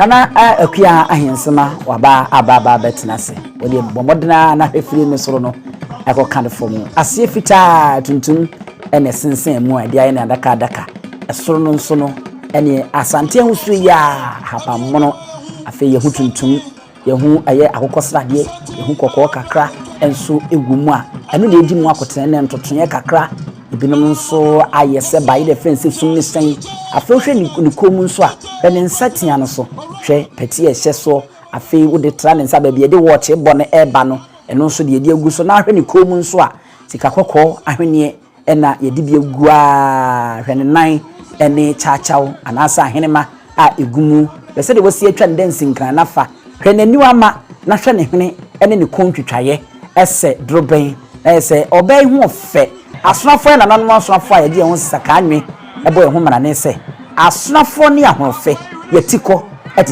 Nana Akua Ahensema waba aba aba abɛtena ase. Wɔde bɔ mmɔden ara na hwɛ firi ne soro no ɛkɔka ne fam no. Aseɛ fitaa tuntum ɛna ɛsensɛn mu a ɛde ayɛ ne adaka adaka. Ɛsoro no nso no ɛne Asante ahosuo yi a ahabanmono, afei yɛho tuntum, yɛho ɛyɛ akokɔsradeɛ, yɛho kɔkɔɔ kakra nso ɛgu mu a ɛno na ɛdi mu akotene ne ntotoeɛ kakra. Ebinom nso ayɛ sɛ baeɛ dɛ fɛn sɛ sum ne hyɛn. Afei wohwɛ ne kɔn mu nso a, hwɛ ne nsa tea no so, hwɛ pɛte a ɛhyɛ soɔ. Afei wode tra ne nsa baabi a yɛde wɔɔkye bɔ no ɛreba no, ɛno nso deɛ yɛde agu so. Na ahwɛ ne kɔn mu nso a, sika kɔkɔɔ ahweneɛ ɛna yɛde bi agu a hwɛ ne nan ɛne kyaakyaw anaasɛ ahenema a ɛgu mu. Hwɛ sɛdeɛ wɔasi atwa ne dansinkran nafa. Hwɛ n'aniwa ma na hwɛ ne hwene ɛne ne kɔn twitwaeɛ ɛsɛ dorobɛn. Na yɛ sɛ ɔbaa yi ho ɔfɛ. Asonafoɔ yɛ nananom asonafoɔ a yɛgye yɛn ho sakaa nwe ɛbɔ yɛn ho mmarane sɛ asonafoɔ ne ahoɔfɛ yɛti kɔ.